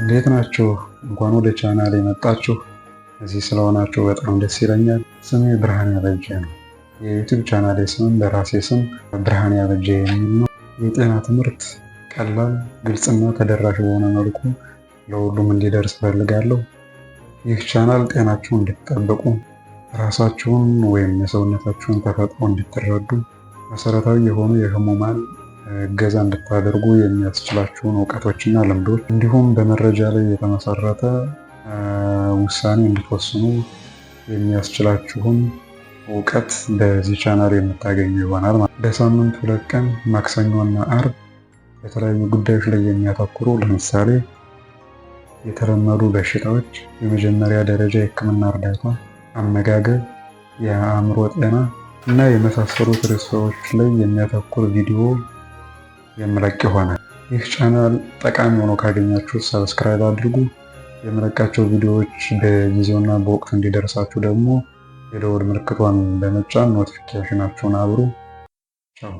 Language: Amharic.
እንዴት ናችሁ? እንኳን ወደ ቻናል የመጣችሁ። እዚህ ስለሆናችሁ በጣም ደስ ይለኛል። ስሜ ብርሃን ያበጀ ነው። የ YouTube ቻናሌ ስምም በራሴ ስም ብርሃን ያበጀ የሚል ነው። የጤና ትምህርት ቀላል፣ ግልጽና ተደራሽ በሆነ መልኩ ለሁሉም እንዲደርስ እፈልጋለሁ። ይህ ቻናል ጤናችሁን እንድትጠብቁ፣ ራሳችሁን ወይም የሰውነታችሁን ተፈጥሮ እንድትረዱ፣ መሰረታዊ የሆኑ የህሙማን እገዛ እንድታደርጉ የሚያስችላችሁን እውቀቶችና ልምዶች እንዲሁም በመረጃ ላይ የተመሰረተ ውሳኔ እንድትወስኑ የሚያስችላችሁን እውቀት በዚህ ቻናል የምታገኙ ይሆናል። በሳምንት 2 ቀን ማክሰኞና አርብ በተለያዩ ጉዳዮች ላይ የሚያተኩሩ፣ ለምሳሌ የተለመዱ በሽታዎች፣ የመጀመሪያ ደረጃ የሕክምና እርዳታ፣ አመጋገብ፣ የአእምሮ ጤና እና የመሳሰሉት ርዕሶች ላይ የሚያተኩር ቪዲዮ የምለቅ ይሆናል። ይህ ቻናል ጠቃሚ ሆኖ ካገኛችሁ subscribe አድርጉ። የምለቃቸው ቪዲዮዎች በጊዜውና በወቅቱ እንዲደርሳችሁ ደግሞ የደወል ምልክቷን በመጫን notification ኣችሁን አብሩ። ቻው።